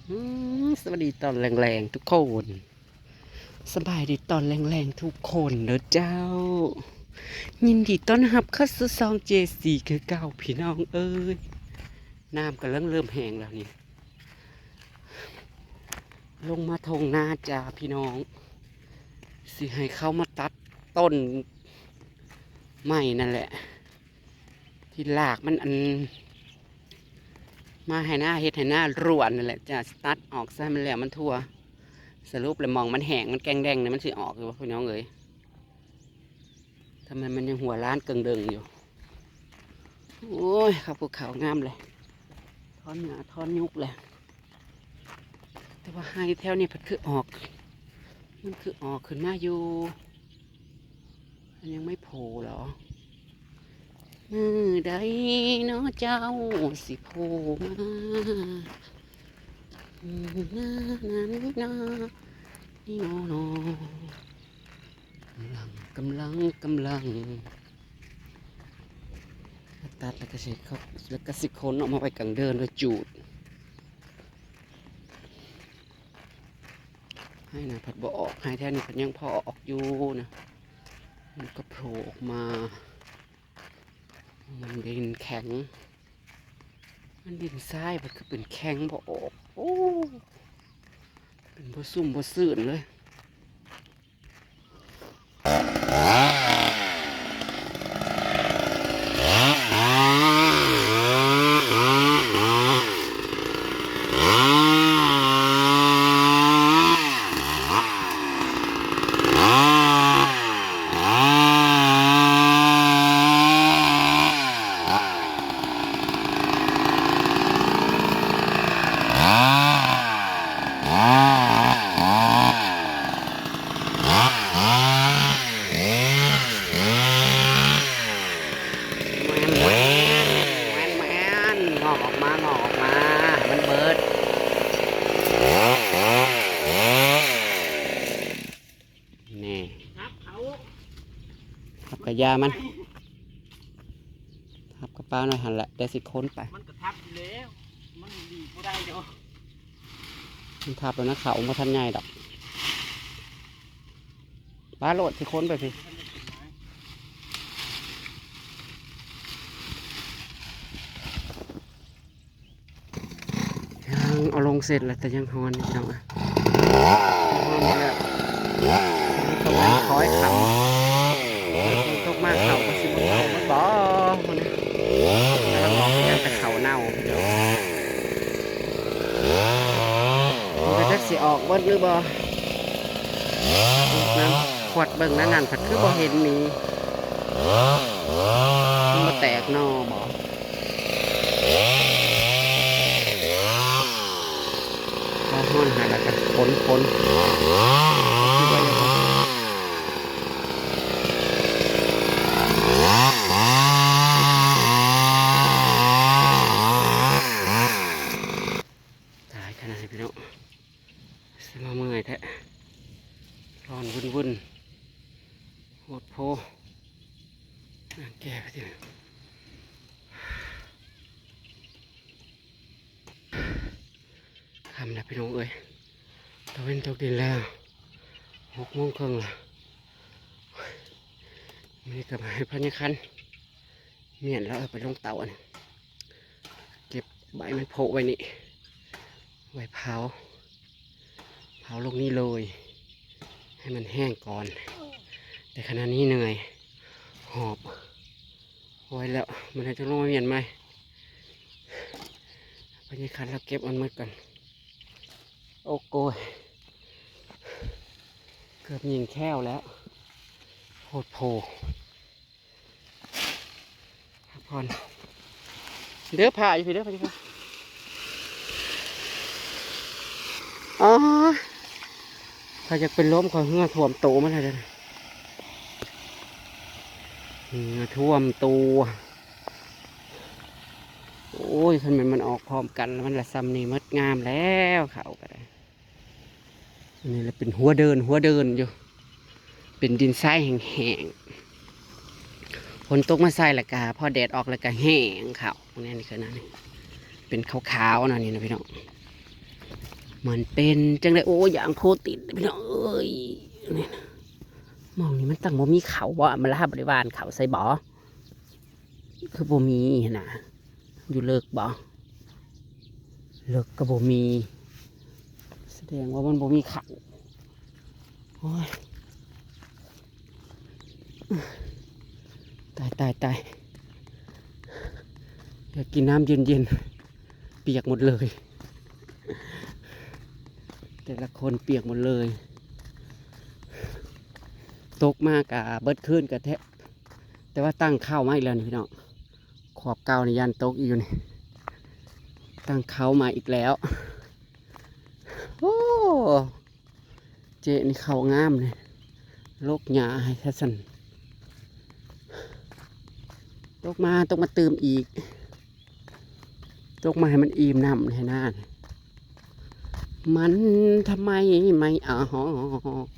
ອືມ ສະຫວັດດີຕອນແລງໆທຸກຄົນ ສະບາຍດີຕອນແລງໆທຸກຄົນເດີເຈົ້າ. ຍິນດີຕ້ອນຮັບເຂົ້າສູ່ຊ່ອງເຈຊີຄືເກົ່າ ພີ່ນ້ອງເອີຍ. ນ້ຳກຳລັງເລີ່ມແຫ້ງແລ້ວນີ້ ລົງມາທົ່ງນາຈ້າພີ່ນ້ອງ ຊິໃຫ້ເຂົາມາຕັດຕົ້ນໄມ້ນັ້ນແຫຼະ ທີ່ລາກມັນອັນ ມາໄຮ່ນາ ເຮັດໄຮ່ນາລວນນັ້ນແຫຼະຈ້າ ຕັດອອກຊະໃຫ້ມັນແລ້ວມັນທົ່ວ. ສະຫຼຸບແລ້ວ ໝ່ອງມັນແຫ້ງ ມັນແກ້ງແດງນີ້ ມັນຊິອອກຢູ່ບໍ່ພີ່ນ້ອງເອີຍ? ທຳໄມມັນຍັງຫົວລ້ານເກິ່ງເດີງຢູ່? ໂອ້ຍ ເຂົ້າພູເຂົາງາມເລີຍ ຖອນຫຍ້າຖອນຍຸກແລ້ວ. ແຕ່ວ່າໄຮ່ແຖວນີ້ພັດຄືອອກ ມັນຄືອອກຂຶ້ນມາຢູ່ ມັນຍັງໄມ່ໂຜ່ເຫຼືອ? ມື້ໃດນໍເຈົ້າຊິໂຜ່ມາ ນານານາ ນີ້ນໍນໍ ກຳລັງ ກຳລັງ ກຳລັງ ຕັດແລ້ວກໍຊິ ແລ້ວກໍຊິຂົນອອກມາໄວ້ກາງເດີ່ນ ໄວ້ຈູດ. ໄຮ່ນະພັດບໍ່ອອກ ໄຮ່ແຖວນີ້ພັດຍັງພໍອອກຢູ່ນະ ມັນກໍໂຜ່ອອກມາ. ມັນດິນແຂງ ມັນດິນຊາຍ ມັນຄືເປັນແຂງບໍ່ອອກ ໂອ້ ເປັນບໍ່ຊຸ່ມບໍ່ຊື່ນເລີຍ. ແມ່ນໆ ງອກອອກມາ ງອກອອກມາ ໃຫ້ມັນເບີດ ແນ່ ທັບເຂົາ ທັບກະຢ່າມັນ ທັບກະປ້າໄວ້ຫັ້ນແຫຼະ ແຕ່ຊິຂົນໄປ ມັນກະທັບຢູ່ແລ້ວ ມັນດີດບໍ່ໄດ້ດອກ ມັນທັບແລ້ວນະ ເຂົາບໍ່ທັນໃຫຍ່ດອກ ປ້າໂລດ ຊິຂົນໄປພີ້ ຍັງເອົາລົງເສັດແລ້ວ ແຕ່ຍັງຮ້ອນຢູ່ພີ່ນ້ອງເອີຍ ຮ້ອນຢູ່ແລ້ວ ຕ້ອງຄອຍຂັນ ຝົນຕົກມາເຂົ້າກໍຊິບໍ່ເຂົ້າໝົດບໍ່ ມື້ນີ້ ກຳລັງອອກ ແຕ່ເຂົ້າເນົ່າພີ່ນ້ອງ ມັນກໍຈັກຊິອອກເບິດຫຼືບໍ່ ອອກນຳ ຂວັດເບິ່ງນັ້ນນັ້ນ ພັດຄືບໍ່ເຫັນມີ ມັນບໍ່ແຕກໜໍ່ບໍ່? ພໍຮ້ອນຫາ ແລ້ວກໍຝົນ ຝົນ ຕາຍຂະໜາດນີ້ພີ່ນ້ອງ ຊິມາເມື່ອຍແທ້ ຮ້ອນວຶ່ນໆ ໂພດໂພ ນາງແກ່ໄປຕິ ຄ່ຳແລ້ວພີ່ນ້ອງເອີຍ ຕາເວັນຕົກດິນແລ້ວ ຫົກໂມງເຄິ່ງແລ້ວ ມື້ນີ້ກໍມາໃຫ້ພະຍາຄັນ ມ້ຽນແລ້ວເອົາໄປລົງເຕົາ ອັນນີ້ ເກັບໃບມັນໂພະໄວ້ນີ້ ໄວ້ເຜົາ ເຜົາລົງນີ້ເລີຍ ໃຫ້ມັນແຫ້ງກ່ອນ ແຕ່ຂະນະນີ້ເມື່ອຍ ຫອບ ບໍ່ໄຫວແລ້ວ ມື້ໜ້າຈະລົງມາມ້ຽນໃໝ່ ພະຍາຄັນລາວເກັບອັນໝົດກ່ອນ ໂອ້ໂກຍ ເກືອບຍິງແຂ້ວແລ້ວ ໂພດໂພ. ພັກຜ່ອນເດີ ຜ້າຢູ່ພີ້ເດີ ຜ້າຢູ່ພີ້ ອໍ ຂ້ອຍຢາກເປັນລົມ ຂ້ອຍເຫື່ອຖ້ວມໂຕມາແລ້ວເດີ ເຫື່ອຖ້ວມໂຕ ໂອ້ຍ ຄັນແມ່ນມັນອອກພ້ອມກັນ ມັນລະຊ່ຳນີ້ໝົດງາມແລ້ວ ເຂົ້າກໍໄດ້. ອັນນີ້ລະເປັນຫົວເດີ່ນ ຫົວເດີ່ນຢູ່ ເປັນດິນຊາຍແຫ້ງໆ ຝົນຕົກມາໃສ່ລະກະ ພໍແດດອອກລະກະແຫ້ງເຂົ້າ ນີ້ຄືນັ້ນ ເປັນຂາວໆເນາະ ນີ້ນະພີ່ນ້ອງ ມັນເປັນຈັ່ງໃດ? ໂອ້ຍ ຢາງໂຄຕິດ ພີ່ນ້ອງເອີຍ ນີ້ນະ ໝ່ອງນີ້ມັນຕັ້ງບໍ່ມີເຂົ້າບໍ່? ອຳມາລາບໍ່ໄດ້ຫວ່ານເຂົ້າໃສ່ບໍ່? ຄືບໍ່ມີຫັ້ນນະ? ຢູ່ເລິກບໍ່? ເລິກກໍບໍ່ມີ ສະແດງວ່າມັນບໍ່ມີເຂົ້າ. ໂອ້ຍ ຕາຍ ຕາຍ ຕາຍ ຢາກກິນນ້ຳເຢັນໆ ປຽກໝົດເລີຍ ແຕ່ລະຄົນປຽກໝົດເລີຍ. ຕົກມາກະເບິດຄືນກະແທະ ແຕ່ວ່າຕັ້ງເຂົ້າມາອີກແລ້ວນີ້ພີ່ນ້ອງ ຂອບເກົ່ານີ້ຢ້ານຕົກອີກຢູ່ນີ້ ຕັ້ງເຂົ້າມາອີກແລ້ວ. ໂອ້ ເຈນີ້ເຂົ້າງາມນີ້ ລົກຫຍ້າໃຫ້ຊະຊັ້ນ. ຕົກມາ ຕົກມາຕື່ມອີກ ຕົກມາໃຫ້ມັນອີ່ມນ້ຳໃຫ້ນາ. ມັນທຳໄມໄມ່ອອກ?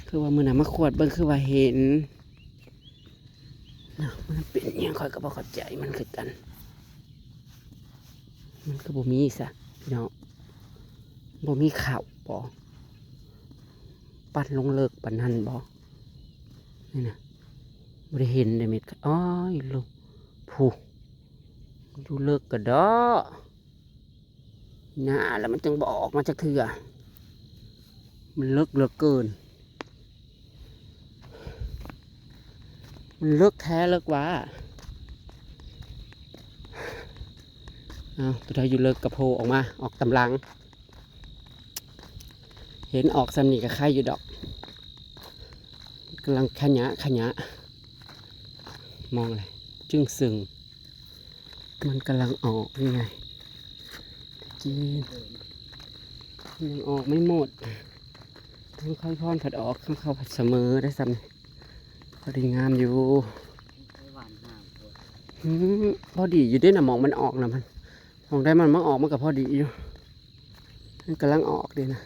ຄືວ່າມື້ນັ້ນມາຂວດເບິ່ງ ຄືວ່າເຫັນ ນະ ມັນເປັນຫຍັງ ຂ້ອຍກໍບໍ່ເຂົ້າໃຈມັນຄືກັນ. ມັນກໍບໍ່ມີຊະພີ່ນ້ອງ ບໍ່ມີເຂົ້າບໍ? ປັດລົງເລິກປານນັ້ນບໍ? ນີ້ນະ ບໍ່ໄດ້ເຫັນເດ້ເມັດ. ອ້າຍ ລູກ ຜູ້ ຢູ່ເລິກກະເດາະ. ໜ້າແລ້ວມັນຈຶ່ງບໍ່ອອກມາຈັກເທື່ອ ມັນເລິກເຫຼືອເກີນ ມັນເລິກແທ້ເລິກຫວາ. ເອົາ ຜູ້ໃດຢູ່ເລິກກະໂພອອກມາ ອອກຕາມຫຼັງ ເຫັນອອກສ່ຳນີ້ກະໄຄຢູ່ດອກ ກຳລັງຂະຫຍະຂະຫຍະ ມອງແຫຼະ ຈຶ່ງເຊິ່ງ ມັນກຳລັງອອກນີ້ໄງ ຈີນ ມັນຍັງອອກໄມ່ໝົດ ທາງໄຄພອນພັດອອກ ທາງເຂົາພັດສະເໝີໄດ້ສ່ຳນີ້ ພໍດີງາມຢູ່. ອືມ ພໍດີຢູ່ເດ້ນະ ໝ່ອງມັນອອກນະ ມັນ ໝ່ອງໃດມັນມາອອກ ມັນກໍພໍດີຢູ່. ມັນກຳລັງອອກເດ້ນະ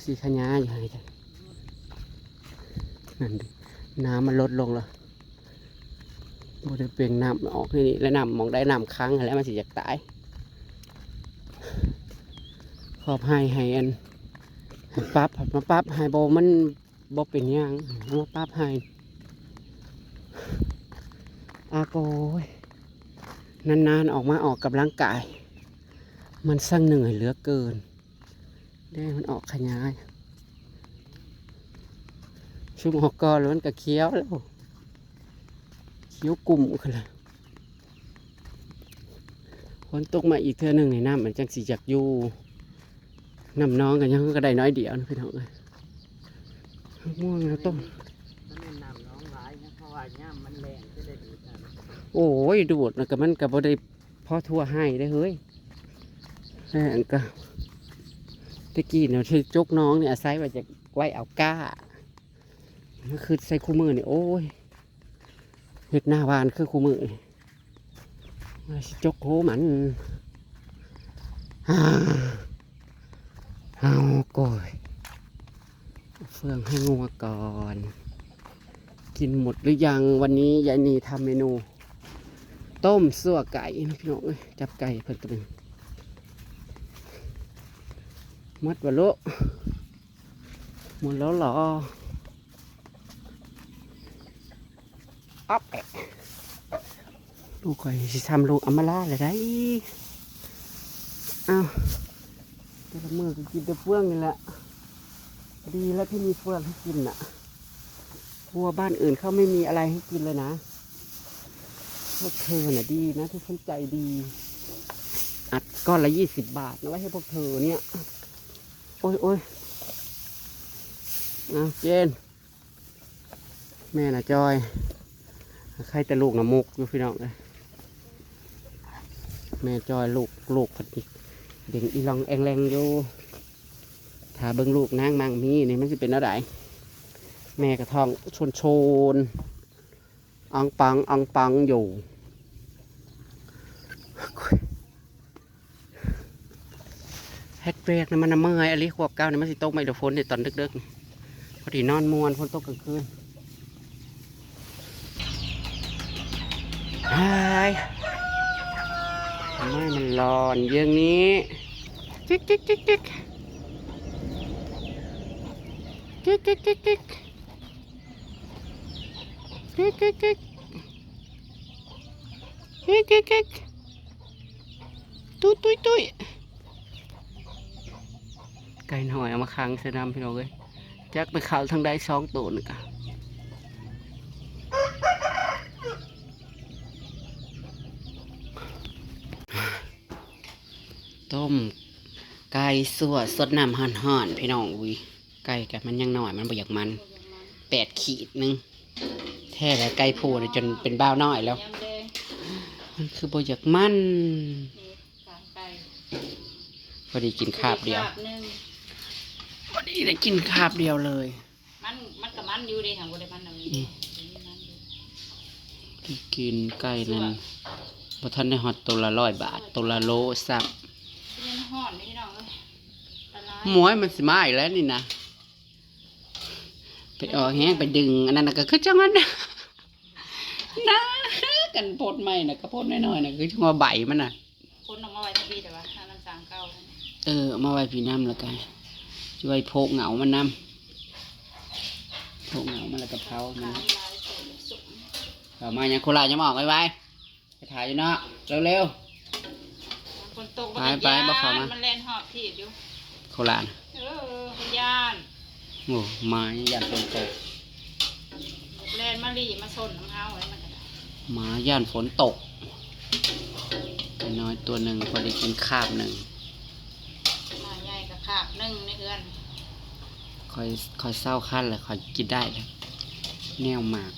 ສີຂະຫຍາຢູ່ຫັ້ນ ນັ້ນເດ້ ນ້ຳມັນລົດລົງແລ້ວ ບໍ່ໄດ້ເປັ່ງນ້ຳອອກນີ້ແຫຼະ ນ້ຳໝ່ອງໃດນ້ຳຂັງຫັ້ນແຫຼະ ມັນຊິຢາກຕາຍ. ຂອບໃຫ້ ໃຫ້ອັນ ໃຫ້ປັບ ມາປັບໃຫ້ ບໍ່ ມັນ ບໍ່ເປັນຫຍັງ ເອົາມາປັບໃຫ້. ອາໂກຍ ນານໆອອກມາອອກກຳລັງກາຍ ມັນຊ່າງເໜື່ອຍເຫຼືອເກີນ ແດງມັນອອກຂະຫຍາຍ ຊຸມອອກກ່ອນແລ້ວມັນກະຂຽວແລ້ວ ຂຽວກຸ້ມຂຶ້ນແລ້ວ. ຝົນຕົກມາອີກເທື່ອໜຶ່ງນີ້ ນ້ຳມັນຈັ່ງຊິຢາກຢູ່ ນ້ຳໜອງກໍຍັງ ກໍໄດ້ໜ້ອຍດຽວນະພີ່ນ້ອງເອີຍ. ໝາກມ່ວງນະຕົ້ນ ມັນແມ່ນນ້ຳໜອງຫຼາຍນະ ເພາະວ່າຍາມມັນແລ້ງກໍໄດ້ດີນະ. ໂອ້ຍ ດູດນະ ກໍມັນກໍບໍ່ໄດ້ພໍທົ່ວໄຮ່ເດ້ເຮີ້ຍ ແລ້ງກໍ ແຕ່ກີ້ນະ ທີ່ຈົກໜອງນີ້ອາໄສວ່າຈະໄວ້ເອົາກ້າ ມາຄຶດໃສ່ຄູ່ມື້ນີ້ ໂອ້ຍ ເຮັດນາຫວ່ານຄືຄູ່ມື້ນີ້ ວ່າຊິຈົກໂຫມັນ ເອົາ ໂກຍ ເຟືອງໃຫ້ງົວກ່ອນ. ກິນໝົດຫຼືຍັງ? ວັນນີ້ຍາຍນີທຳເມນູຕົ້ມຊົ່ວໄກ່ນະພີ່ນ້ອງເອີຍ ຈັບໄກ່ເພິ່ນຕົວໜຶ່ງ ໝົດບໍ່ລູກ? ໝົດແລ້ວເຫຼື? ອັບແອະ ລູກຂ້ອຍຊິຊ້ຳລູກອຳມາລາແລ້ວໃດ໋. ອ້າວ ແຕ່ລະມື້ກໍກິນແຕ່ເຟືອງນີ້ແຫຼະ ດີແລ້ວທີ່ມີເຟືອງໃຫ້ກິນນະ ຄົວບ້ານອື່ນເຂົາໄມ່ມີອະໄລໃຫ້ກິນເລີຍນະ. ພວກເທີນະດີນະ ທີ່ຄົນໃຈດີ ອັດກ້ອນລະຊາວບາດນະ ໄວ້ໃຫ້ພວກເທີເນຍ. ໂອ້ຍ ໂອ້ຍ ເອົາເຈນ ແມ່ນະຈອຍ ໃຄແຕ່ລູກນະມຸກຢູ່ພີ່ນ້ອງເອີຍ. ແມ່ຈອຍ ລູກ ລູກເພິ່ນນີ້ເດັ່ງອີ່ລ່ອງແອງແລງຢູ່. ຖ້າເບິ່ງລູກນາງມັ່ງມີນີ້ ມັນຊິເປັນແນວໃດ? ແມ່ກໍທ້ອງໂຊນໆ ອອງປອງ ອອງປອງຢູ່. ເຮັດວຽກນະມັນນະເມື່ອຍອີ່ຫຼີ ຂວບເກົ້ານີ້ມັນຊິຕົກມາອີກດອກ ຝົນນີ້ຕອນດຶກໆນີ້ ພໍດີນອນມ່ວນ ຝົນຕົກກາງຄືນ. ຫາຍ ທຳໄມມັນຮ້ອນຢ່າງນີ້? ຕິກ ຕິກ ຕິກ ຕິກ ຕິກ ຕຸຍ ຕຸຍ ຕຸຍ ໄກ່ນ້ອຍເອົາມາຂັງໃສ່ນຳ ພີ່ນ້ອງເອີຍ. ຈັກໄປເຂົ້າທາງໃດສອງໂຕນີ້ກະ. ຕົ້ມໄກ່ຊົ່ວ ຊົດນ້ຳຮ້ອນໆ ພີ່ນ້ອງ. ອຸ້ຍ ໄກ່ກະມັນຍັງນ້ອຍ ມັນບໍ່ຢາກມັນ ແປດຂີດໜຶ່ງ. ແທ້ແລ້ວ ໄກ່ຜູ້ນີ້ຈົນເປັນບ່າວນ້ອຍແລ້ວ. ມັນຄືບໍ່ຢາກມັນ. ນີ້ ກາງໄກ່ ພໍດີກິນຄາບດຽວ ຄາບໜຶ່ງ ພໍດີໄດ້ກິນຄາບດຽວເລີຍ. ມັນ ມັນກະມັນຢູ່ເດ້ ຫາກບໍ່ໄດ້ມັນນຳນີ້. ອືມ ມັນຢູ່ ໄດ້ກິນໄກ່ນັ້ນ ບໍ່ທັນໄດ້ຮອດໂຕລະຮ້ອຍບາດ ໂຕລະໂລຊ້ຳ. ມັນຮ້ອນເດ້ ພີ່ນ້ອງເອີຍ ລະລາຍ. ໝວຍ ມັນຊິມາອີກແລ້ວນີ້ນະ. ໄປອອກແຮງໄປດຶງອັນນັ້ນນະ ກະຄືຈັ່ງນັ້ນນະ ກັນໂພດໃໝ່ນະ ກະໂພດນ້ອຍໆນະ ຄືຈັ່ງວ່າໃບມັນນະ. ຄົນເອົາມາໄວ້ທາງພີ້ແຕ່ວ່າ ທາງນັ້ນສາງເກົ່າ. ເອີ ເອົາມາໄວ້ພີ້ນຳ ແລ້ວກະຊິໄວ້ໂພກເຫງົາມັນນຳ ໂພກເຫງົາມັນ ແລ້ວກະເຜົາມັນ. ເຂົ້າມາຫຍັງ ໂຄລາດຍັງບໍ່ອອກ ໄວໆ ໄປຖ່າຍຢູ່ເນາະ ເລັວໆ. ມັນຝົນຕົກ ໄປ ບໍ່ໄດ້ ໄປ ຢ້ານ ບໍ່ເຂົ້າມາ ມັນແລ່ນຮອບຖີບຢູ່ ໂຄລາດ. ເອີ ຢ້ານ ໂອ້ ໝາຢ້ານຝົນຕົກ ແລ່ນມາຫຼີ່ມາຊົນນຳເຮົາ ແລ້ວມັນກະ ໝາຢ້ານຝົນຕົກ. ໄກ່ນ້ອຍໂຕໜຶ່ງ ພໍໄດ້ກິນຄາບໜຶ່ງ ໝາໃຫຍ່ກະຄາບໜຶ່ງໃນເຮືອນ. ຂ້ອຍ ຂ້ອຍເຊົາຄັນແລ້ວ ຂ້ອຍກິນໄດ້ແລ້ວ ແນວໝາກ.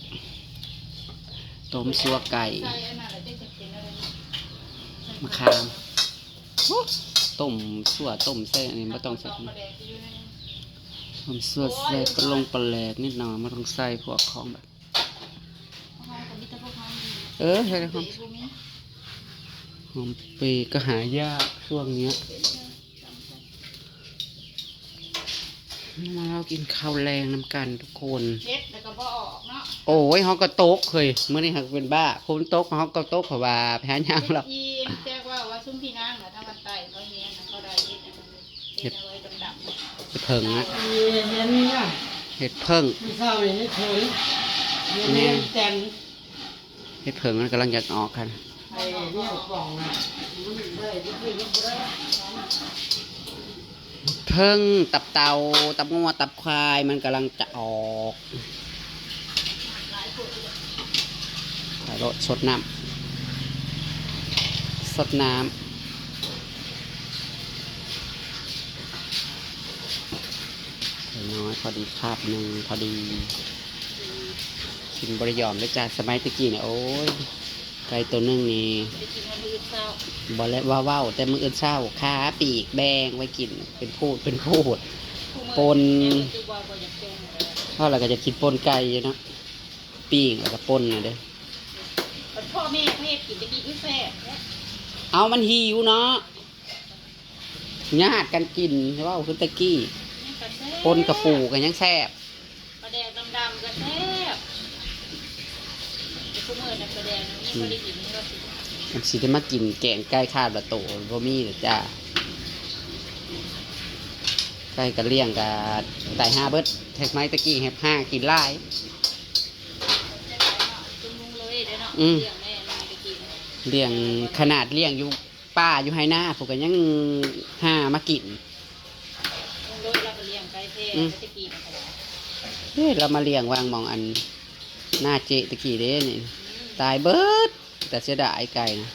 ຕົ້ມຊົ່ວໄກ່ ໃສ່ອັນນັ້ນແລ້ວ ຈັ່ງຊິເປັນອະໄລ ມະຂາມ. ໂອ້ ຕົ້ມຊົ່ວ ຕົ້ມໃສ່ອັນນີ້ບໍ່ຕ້ອງໃສ່ ຕົ້ມຊົ່ວໃສ່ປາລົງປາແຫຼກນິດໜ້ອຍ ບໍ່ຕ້ອງໃສ່ພວກຂອງແບບ ເອີ ໃສ່ແຕ່ຫອມ ຫອມເປກະຫາຍາກຊ່ວງເນີ້ຍ. ມາເຮົາກິນເຂົ້າແລງນຳກັນທຸກຄົນ. ເຮັດແລ້ວກະບໍ່ອອກເນາະ. ໂອ້ຍ ເຮົາກະຕົກເຮີ້ຍ ມື້ນີ້ຫາກເປັນບ້າ ຝົນຕົກເຮົາກະຕົກ ເພາະວ່າໄປຫາຫຍັງລະ. ອີ່ມ ແຈກວ່າ ວ່າຊຸມພີ່ນາງນະ ທາງບ້ານໃຕ້ເຂົາເຮັດນະ ເຂົາໄດ້ເຮັດນະ ເຮັດ ເຮັດເຜິ້ງນະ ເຮັດເຜິ້ງ. ມື້ເຊົ້ານີ້ເຮັດເຜິ້ງ ແມ່ນ ເຮັດເຜິ້ງມັນກຳລັງຢາກອອກຫັ້ນ. ເພິ່ງ ຕັບເຕົ່າ ຕັບງົວ ຕັບຄວາຍ ມັນກຳລັງຈະອອກ. ໄປໂລດ ຊົດນ້ຳ ຊົດນ້ຳ. ໄກ່ນ້ອຍພໍດີຄາບໜຶ່ງ ພໍດີ. ກິນບໍ່ໄດ້ຢອມເດີຈ້າ. ສະໄໝແຕ່ກີ້ນີ້ ໂອ້ຍ ໄກ່ໂຕໜຶ່ງນີ້ ບໍ່ໄດ້ກິນຮອດມື້ອື່ນເຊົ້າ ບໍ່ແລະ ວ່າເວົ້າແຕ່ມື້ອື່ນເຊົ້າ ຄາປີກແບ່ງໄວ້ກິນເປັນພູດເປັນພູດ ປົ່ນ ເຮົາລະກະຢາກກິນປົ່ນໄກ່ຢູ່ເນາະ ປີ້ງລະກະປົ່ນນະເດີ. ພໍ່ແມ່ເຂົາເຮັດກິນແຕ່ກີ້ຄືແຊບແທ້ ເອົາ ມັນຫິວເນາະ. ຍາດກັນກິນ ເວົ້າຄືແຕ່ກີ້ ປົນກະປູກະຍັງແຊບ ປາແດກດຳໆກະແຊບ. ແຕ່ຊຸມື້ນີ້ປາແດກນະ ບໍ່ໄດ້ກິນ ມັນຊິໄດ້ມາກິນແກງໄກ່ຄາບລະໂຕ ບໍ່ມີແລ້ວຈ້າ. ໄກ່ກະລ້ຽງກະຕາຍຫ່າເບິດ ແທກໄມ້ຕະກີ້ແຮບຫ້າກິນຫຼາຍ. ອືມ ລ້ຽງຂະໜາດລ້ຽງຢູ່ ປ່າຢູ່ໄຮ່ນາພຸ້ນກະຍັງຫາມາກິນ. ອືມ ເດ້ ລາວມາລ້ຽງວາງໝ່ອງອັນນາເຈະຕະກີ້ເດ້ນີ້ ອືມ ຕາຍເບິດ. ແຕ່ເສຍດາຍໄກ່ນະ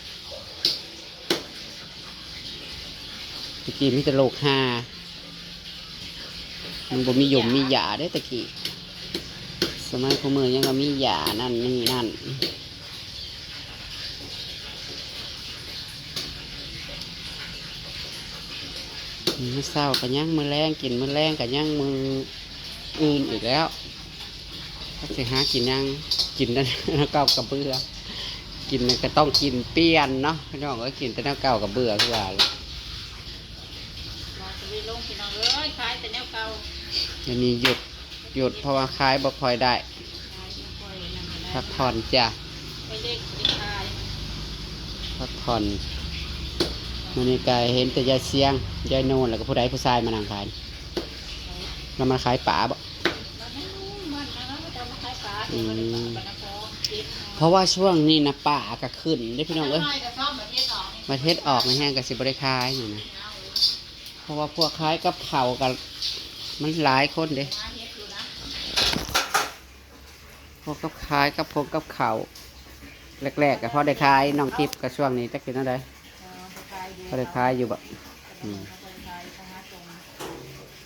ຕະກີ້ມີແຕ່ໂລກຫາ ມັນບໍ່ມີຢົມມີຢາເດ້ຕະກີ້. ສະໄໝຄູ່ມື້ຍັງວ່າມີຢານັ້ນນີ້ນັ້ນ. ມື້ເຊົ້າກະຍັງ ມື້ແລງກິນ ມື້ແລງກະຍັງ ມື້ອື່ນອີກແລ້ວ. ຈັກຊິຫາກິນຫຍັງ ກິນແນວເກົ່າກະເບື່ອ ກິນແນວກະຕ້ອງກິນປ່ຽນເນາະ ພີ່ນ້ອງເອີຍ. ກິນແຕ່ແນວເກົ່າກະເບື່ອຄືວ່າແຫຼະ. ດຽວນີ້ຢຸດ ຢຸດ ເພາະວ່າຂາຍບໍ່ຄ່ອຍໄດ້. ພັກຜ່ອນຈ້າ ພັກຜ່ອນ. ມື້ນີ້ກໍເຫັນແຕ່ຍາຍຊຽງ ຍາຍໂນນ ແລ້ວກໍຜູ້ໃດ ຜູ້ຊາຍມານັ່ງຂາຍ. ລາວມາຂາຍປາບໍ? ອືມ ເພາະວ່າຊ່ວງນີ້ນະ ປາກໍຂຶ້ນເດ້ພີ່ນ້ອງເອີຍ. ບັດເຫັດອອກນີ້ແຮງກໍຊິບໍ່ໄດ້ຂາຍນີ້ນະ ເພາະວ່າພວກຂາຍກັບເຂົ້າກໍມັນຫຼາຍຄົນເດ້. ພວກກັບຂາຍກັບພວກກັບເຂົ້າ ແລກໆກໍພໍໄດ້ຂາຍ. ນ້ອງທິບກໍຊ່ວງນີ້ຈັກເປັນແນວໃດ ພໍໄດ້ຂາຍຢູ່ບໍ່? ອືມ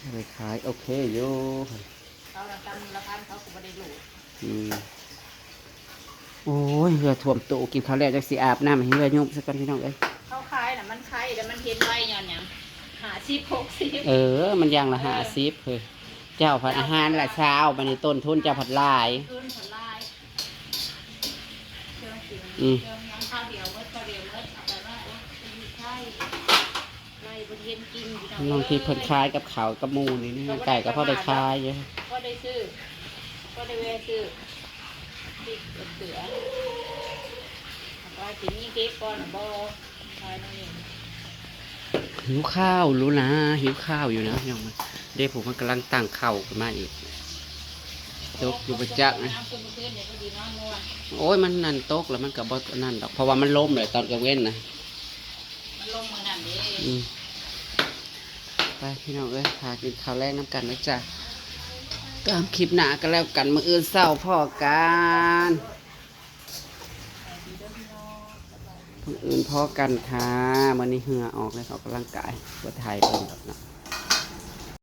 ພໍໄດ້ຂາຍ ໂອເຄຢູ່. ເຂົາລະຕຳລະພັນ ເຂົາກໍບໍ່ໄດ້ໂລດ. ອືມ ໂອ້ຍ ເຫື່ອຖ້ວມໂຕ. ກິນເຂົ້າແລ້ວ ຈັກຊິອາບນ້ຳໃຫ້ເຫື່ອຍຸບຊະກ່ອນ ພີ່ນ້ອງເອີຍ. ເຂົາຂາຍນະ ມັນໄຄ ແລ້ວມັນເຫັນໄວຍ້ອນຫຍັງ? ຫ້າສິບ ຫົກສິບ ເອີ ມັນຢ່າງລະ ເອີ ຫ້າສິບ ເຮີ້ຍ. ເຈົ້າພັດອາຫານລະຊາວ ບັດນີ້ຕົ້ນທຶນເຈົ້າພັດຫຼາຍ. ອືມ ນ້ອງທີ່ເພິ່ນຂາຍກັບເຂົ້າກັບໝູ່ນີ້ ໄກ່ກໍພໍໄດ້ຂາຍຢູ່ ພໍໄດ້ຊື້ ພໍໄດ້ແວ່ຊື້ ເກືອ ວ່າຊິມີເກັບກ່ອນບໍ່? ຂາຍແນວນີ້ ຫິວຂ້າວຢູ່ນະ ຫິວຂ້າວຢູ່ນະ. ເດ້ ຜູ້ເພິ່ນກຳລັງຕັ້ງເຂົ້າຂຶ້ນມາອີກ ຕົກຢູ່ບໍ່ຈັກນະ. ໂອ້ຍ ມັນນັ້ນຕົກແລ້ວມັນກໍບໍ່ອັນນັ້ນດອກ ເພາະວ່າມັນລົມເລີຍຕອນກາງເວັນນະ. ມັນລົງມື້ນັ້ນເດ້. ອືມ ໄປພີ່ນ້ອງເອີຍ ຫາກິນເຂົ້າແລງນຳກັນນະຈ້ະ. ຕາມຄລິບໜ້າກໍແລ້ວກັນ ມື້ອື່ນເຊົ້າພໍ້ກັນ ມື້ອື່ນພໍ້ກັນຄ່ະ. ມື້ນີ້ເຫື່ອອອກແລ້ວ ອອກກຳລັງກາຍ ບໍ່ຖ່າຍເບິ່ງດອກເນາະ.